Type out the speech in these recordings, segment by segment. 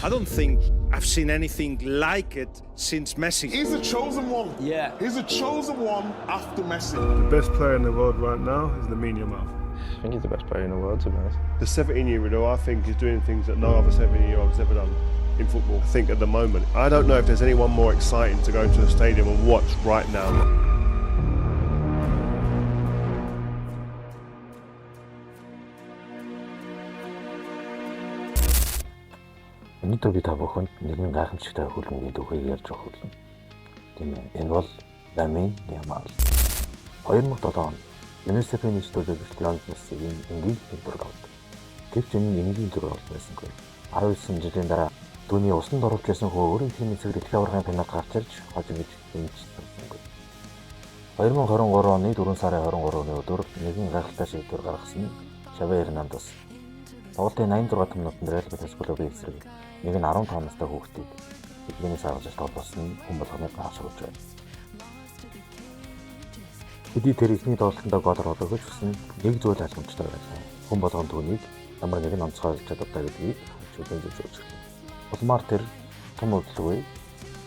I don't think I've seen anything like it since Messi. He's the chosen one. Yeah. He's the chosen one after Messi. The best player in the world right now is Lamine Yamal. I think he's the best player in the world, to be honest. The 17-year-old, I think, is doing things that no other 17-year-old's ever done in football. I think at the moment, I don't know if there's anyone more exciting to go to a stadium and watch right now. Өнөөдөр би та бүхэнд нэгэн гайхамшигтай хөлбөмбөгийн түүхийг ярьж өгөх болно. Тийм ээ, энэ бол Ламин Ямал. 2007 онд UNICEF-ийн нийслэлд Лионел Мессигийн энгийн зураг авдаг. Гэвч энэ нь энгийн зураг бол байсангүй. 19 жилийн дараа түүний усанд оруулж байсан хүү өөрийнх нь эсрэг дэлхийн аваргын финалд гарч ирж хож ингэж дэмжиж чадсангүй. 2023 оны 4 сарын 23-ны өдөр нэгэн гайхалтай шийдвэр гаргасан нь Шави Эрнандес. Тоглолтын 86 минутанд Реал Бетис клубын эсрэг нэг нь 15 настай хүүхдийг тэдгээс гаргаж тоглосон нь хүн болгоныг гайхашруулж байна. Хэдий тэр эхний тоглолтондоо гол оруулаагүй ч гэсэн нэг зүйл ойлгомжтой байлаа. Хүн болгон түүнийг ямар нэгэн онцгой чадвартай гэдгийг чөлөөн зөвшөөрч эхэлв. Улмаар тэр том өвдөлгүй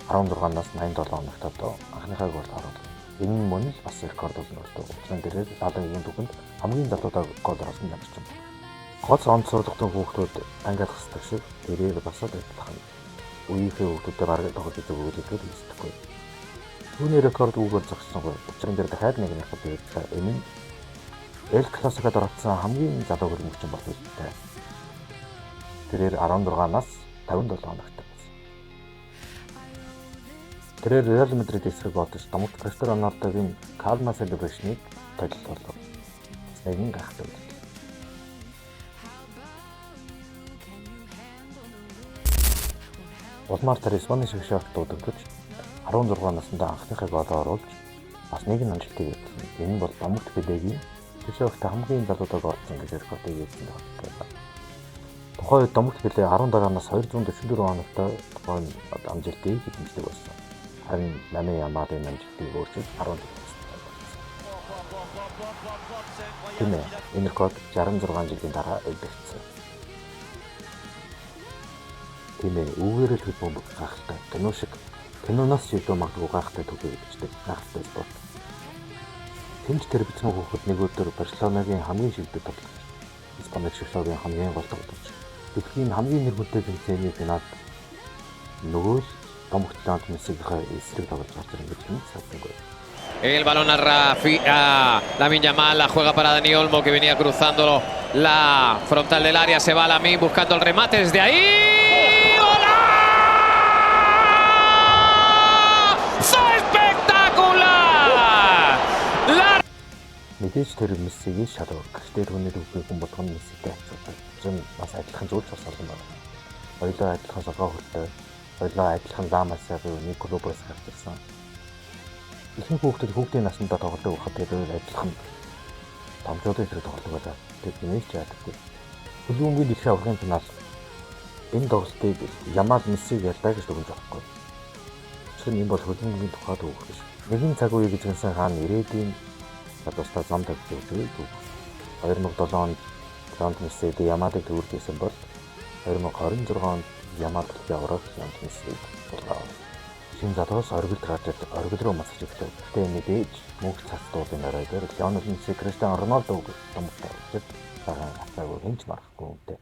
16 нас 87 хоногт одоо анхныхаа гол оруулав. Энэ нь мөн л бас рекорд болно болдог. Учир нь тэрээр Лалагийн түүхэнд хамгийн залуудаа гол оруулсан тамирчин. Гоц онц сурлагтан хүүхдүүд ангиалгасдаг шиг тэрээр бас л адилхан. Үеийнхээ хүүхдүүдтэй бараг тоглож үзээгүй гэдгийг хэлсэхгүй. Түүний рекорд үүгээр зогссонгүй. Учир нь тэр дахиад нэг рекорд хийлээ. Энэ нь Эл Классикод оролцсон хамгийн залуу хөлбөмбөгчин болох үүдэлтэй. Тэрээр 16 нас 57 хоногтой байсан. Тэрээр Реал Мадрид эсрэг бодож домогт Криштиано Роналдогийн Calma Celebration-ыг толилт болов. Бас нэгэн гайхалтай үйл. Улмаар тэр Испани шигшээгт дуудагдаж 16 наснда анхныхаа голоо оруулж бас нэгэн амжилтыг эзэлсэн. Энэ нь бол домогт Пелегийн шигшээгт хамгийн залуудаг оролцсон гэж рекордыг эзэлсэн тохиолдол байлаа. Тухайн үед домогт Пеле 17 нас 244 хоногтой тухайн амжилтыг эзэмшдэг байсан. Харин Ламин Ямалын амжилтыг өөрчилж 14 настай болсон. Тийм ээ, энэ рекорд 66 жилийн дараа эвдэгдсэн. Тийм ээ, үүгээр л хөлбөмбөг гайхалтай. Кино шиг киноноос ч илүү магадгүй гайхалтай түүхийг бичдэг гайхалтай спорт. Тэмч тэр бичсэн хүүхэд нэг өдөр Барселонагийн хамгийн шилдэг тоглогч, Испани шигшээгийн хамгийн гол тоглогч, дэлхийн хамгийн нэр хүндтэй тэмцээний финалд нөгөө л домогт Лионел Мессигийнхаа эсрэг тоглож гарч ирнэ гэж хэн ч садсангүй. El balón a Rafi, a Lamine Yamal, la juega para Dani Olmo, que venía cruzando la frontal del área. Se va Lamine buscando el remate desde ahí. ¡Golazo espectacular! La Мэдээж тэр Мессигийн шалгуур. Гэхдээ түүний түүхийг хүн болгоно Месситэй харьцуулдаг. Учир нь бас адилхан зүйл ч бас олон байна. Хоёулаа адилхан солгой хөлтэй, хоёулаа адилхан Ла Масиагийн нэг клубоос гарч ирсэн. Ихэнх хүүхдүүд хүүхдийн насандаа тоглодог байхад тэр адилхан томчуудын эсрэг тоглодог байлаа. Тэр хэнийг ч яадаггүй. Хөлбөмбөгийн дэлхийн аваргын финал энэ тоглолтыг Ямал Мессиг яллаа гэж дүгнэж болохгүй. Учир нь энэ бол хөлбөмбөгийн тухай түүх биш. Нэгэн цаг үеийг эзэмсэн хаан ирээдүйн залуустаа зам тавьж өгдөг түүх. 2007 онд Лионел Месси Ямалыг төвөрж исэн бол 2026 онд Ямал дэлхийн аварга Лионел Мессиг тулгаав. Шинэ залуус оргилд гарч ирж оргил руу масаж эхлэв. Гэхдээ мэдээж мөнх цац дуулын орой дээр Лионел Месси Криштиано Роналдо гэж домогт орж цагаан гацаагүй хэн ч марахгүй үнэтэй.